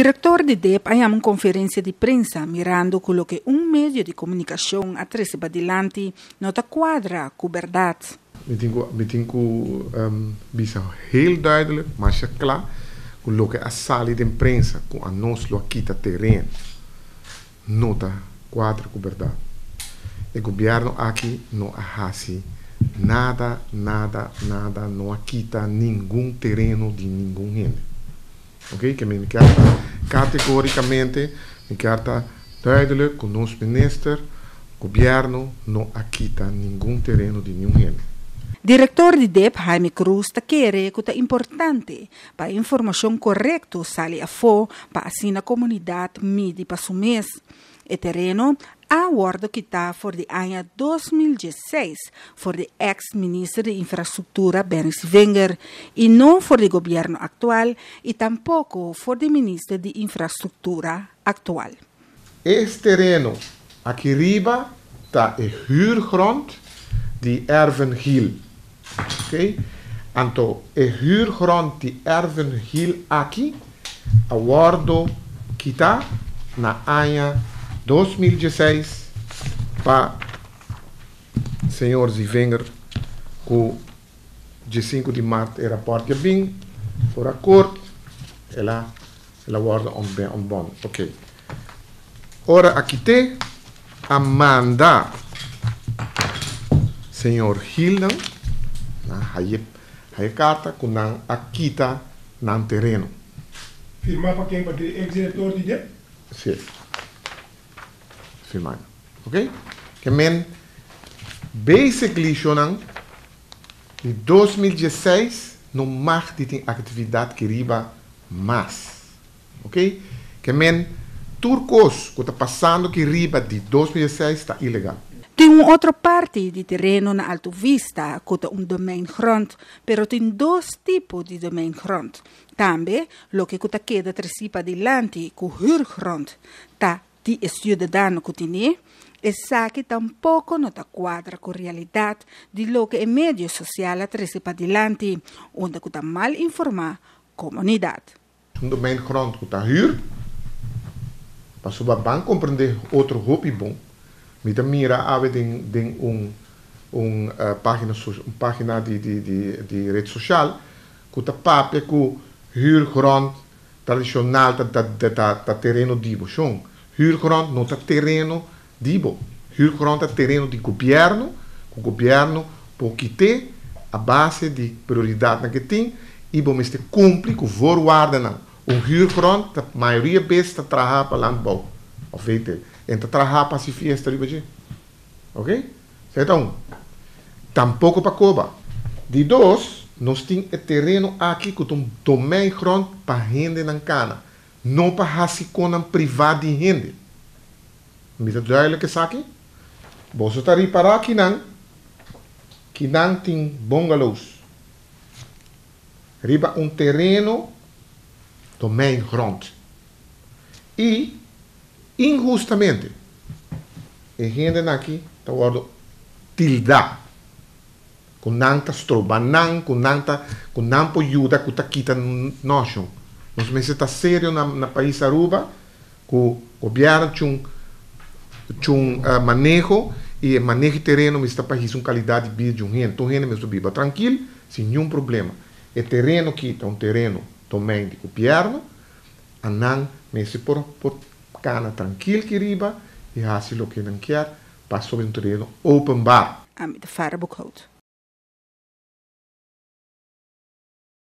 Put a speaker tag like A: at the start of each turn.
A: Direktor di DEP a yama un konferensia di prensa mirando ku loke un medio di komunikashon a trese padilanti no ta kuadra ku bèrdat.
B: Mi tin ku mi tin ku bisa heel duidelijk, masha kla, ku loke a sali den prensa ku anos lo a kita tereno no ta kuadra ku bèrdat. E gobièrnu aki no a hasi nada, nada, nada, no a kita ningun tereno di ningun hende. Ok, ke mi kier ta categoricamente, mi kier ta duidelijk cu nos minister, gobierno no a kita ningun tereno di niun hende.
A: Director di dep, Jaime Cruz, ta kere cu ta importante pa e informacion corecto sali afo pa asina comunidad midi pa su mes. E tereno a wordo kita for di aña 2016 for di ex minister di Infrastructura Benny Sevinger y no for di gobierno actual y tampoco for di minister di Infrastructura actual.
B: E tereno aki riba ta e huurgrond di Ervin Giel. Ok? Anto e huurgrond di Ervin Giel aki a wordo kita na aña 2016 pa señor Sevinger cu 5 di maart e rapport a bin voor akkoord el a wordo ontbonden. Ok. Ora a kit'e, a manda señor Gildan na haya carta cu nan a kita nan tereno.
C: Firma pa ken? Pa ex-director di DEP?
B: Si. Firma. Ok? Ke men basically shonan di 2016 no mag di tin actividad aki riba mas. Ok? Ke men tur cos cu ta pasando aki riba di 2016 ta ilegal.
A: Tin un otro parti di tereno na Alto Vista, cu ta un domeingrond, pero tin dos tipo di domeingrond. Tambe, loke cu ta keda treci padilanti cu huurgrond ta di e ciudadano cu tin, esaki tampoco no ta cuadra cu realidad di loke e medio social a trece padilanti, unda cu ta mal informa comunidad.
B: Un domeingrond cu ta huur, pasobra ban comprende otro hopi bon. Mi ta mira awe den un pagina di red social cu ta papia cu huurgrond tradicional ta tereno di bo. Shon, huurgrond no ta tereno di bo. Huurgrond ta tereno di gobierno, cu gobierno por kit'e a base di prioridad nan cu tin y bo mester cumpli cu voorwaarden. Un huurgrond, ta mayoria bes ta traha pa landbouw. Of weet je, en ta traha pa haci fiesta riba dje. Ok? Esey un. Tampoco pa coba. Di dos, nos tin e tereno aki cu un domeingrond pa hende nan cana. No pa haci cosnan priva di hende. Mi ta duidelijk esaki? Bo ta ripara aki nan tin bungalows. Riba un tereno domeingrond. Y inhustamente, e hende aki ta wordo tilda. Cu nan ta stroba nan, cu nan por yuda, cu ta kita notion. Nos mester ta serio na pais Aruba, cu gobierno tin un maneho y maneho tereno mester pa un calidad di bida di un hende. Un hende mester biba trankil, sin ningun problema. E tereno aki ta un tereno domein di gobierno, nan mester por cana trankil aki riba y haci loke nan kier, pa riba un tereno openbaar.
A: Ami ta Farah Boekhout.